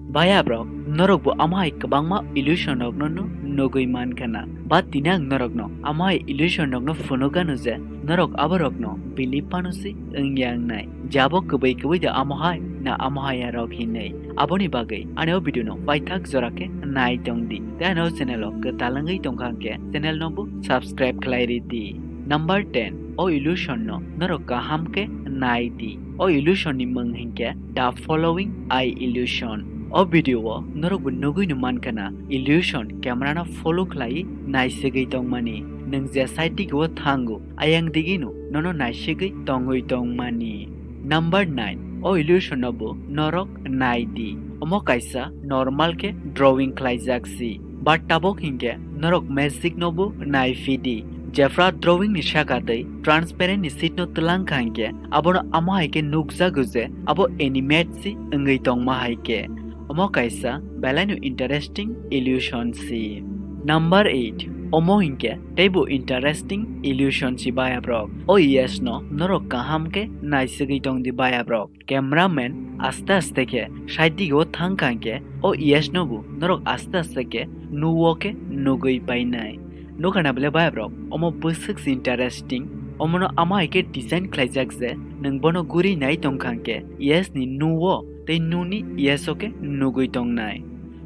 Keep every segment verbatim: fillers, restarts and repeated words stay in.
Baya bro, norok bo amo hai kwbangma illusion rokno no nugwi mankha na? Ba tini ang norokno amo hai illusion rokno phunukgano je norok aborokno believe phano se wngya wngnai. Je abo kwbwi kwbwi de amo hai na amo hai ya rok hinwi. Aboni bagwi ani o video no paithak jora khe nai tong di. Tei ani o channel o kwtal wngwi tongkha hwnkhe channel no bo subscribe khlai ri di. Number ten, o illusion no norok kaham khe nai di. O illusion ni mung hinkhe The Following Eye Illusion. O video o norok bo nugwi no mankha na illusion camera no follow khlai naisigwi tongmani. Nwng je side digi o thango, ayang digi no nono naisigwi tongwi tongmani. Number nine, o illusion no bo norok nai di. Omo kaisa normal khe drawing khlaijak si. But tabok hinkhe norok magic no bo nai phi di. Jephra drawing ni saka tei transparent ni sheet no twlang kha hinkhe abono amo hai khe nukjago je abo animate si wngwi tongma hai khe. Omo kaisa belai no interesting illusion si. Number eight, omo hinkhe teibo interesting illusion si baya bro. O yes no norok kaham khe naisigwi tong di baya bro. Cameraman aste aste khe side digi o thang kha hinkhe o yes no bo norok aste aste khe nuo khe nugwi painai. Nukha na bole baya bro, omo bwswk se interesting. Omono amo hai khe design khlaijak je nwng bono guri nai tong kha hinkhe yes ni nuo tei nuni yes o khe nugwi tongnai.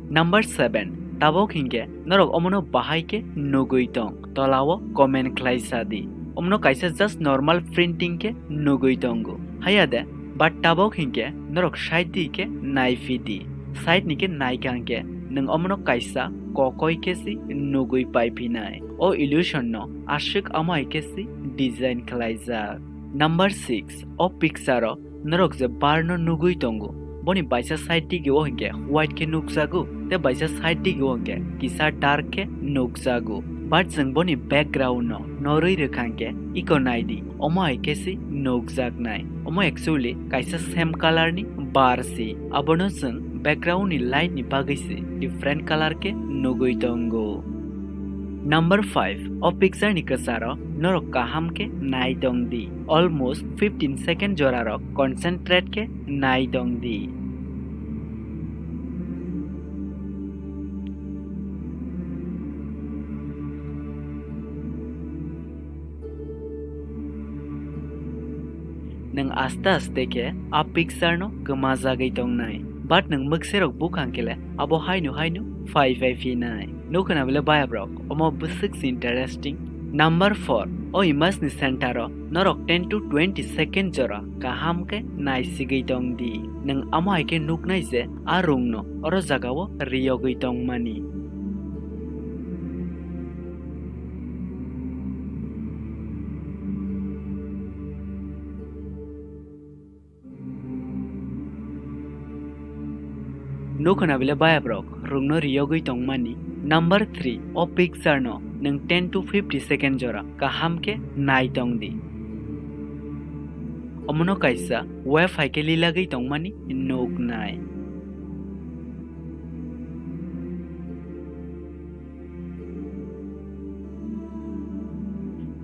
Number seven, tabok hinkhe norok omono bahai khe nugwi tong, tola o comment khlai sa di. Omono kaisa just normal printing khe nugwi tongo. Haya de, but tabok hinkhe norok side di khe nai phi di. Side ni khe nai kha hinkhe nwng omono kaisa kokoi khe si nugwi pai phinai. O illusion no aswk amo hai khe si design khlaijak. Number six, o picture o norok je bar no nugwi tongo, boni baisa side digi o hinkhe white khe nukjago, tei baisa side digi o hinkhe kisa dark khe nukjago. But chwng boni background no norwi rwkha hinkhe iko nai di, omo hai khe si nukjaknai. Omo actually kaisa same color ni bar si, abono chwng background ni light ni bagwi si different color khe nugwi tongo. Number five, o picture ni kwcharo norok kaham khe nai tong di. Almost fifteen second jora rok concentrate khe nai tong di. Nwng aste aste khe a picture no kwmajagwi tongnai. But nwng mwkse rok bukhang khe le abo haino haino phai phai phinai. Nukha na bole baya bro, omo bwswk se interesting. Number four, o image ni center o norok ten to twenty second jora kaham khe naisigwi tong di. Nwng amo hai khe nuknai je a rung no oro jaga o riyogwi tongmani. Nukha na bile baya bro, rung no riyogwi tongmani. Number three, o picture no nwng ten to fifty second jora kaham khe nai tong di. Omono kaisa wave hai khe lilagwi tongmani nuknai.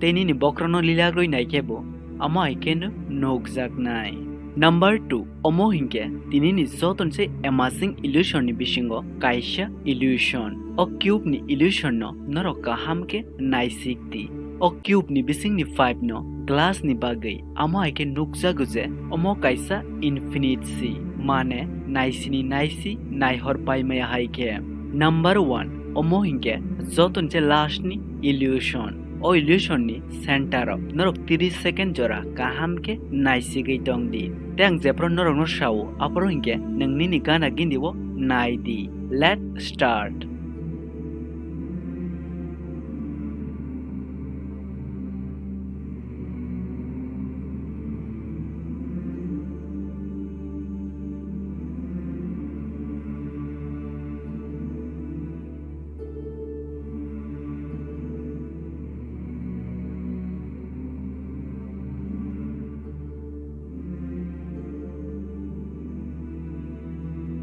Tei nini bokhorokno lilagrwi nai khe bo amo hai kheno nukjaknai. Number two, omo hinkhe tinini jotono se amazing illusion ni bisingo kaisa illusion. O cube ni illusion no norok kaham khe naisik di. O cube ni bisingni pipe no glass ni bagwi amo hai khe nukjago je omo kaisa infinite si, mane naisini naisi naihor paimaya hai khe. Number one, omo hinkhe jotono se last ni illusion. O illusion ni center o norok tris second jora kaham khe naisigwi tong di. Tei ang jephru norokno sao, aphuru hinkhe nwng nini gana gindi o nai di. Let's start.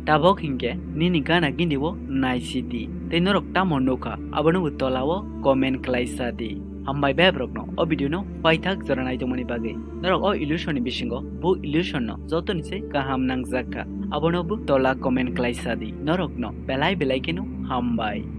Tabok hinkhe nini gana gindi o naisi di, tei norok tamo nukha abono bo tola o comment khlai sa di. Hambai bebak rokno o video no paithak jora naitongmani bagwi. Norok o illusion ni bisingo bo illusion no jotoni se kaham nangjakha. Abono bo tola comment khlai sadi. Norokno belai belai kheno hambai.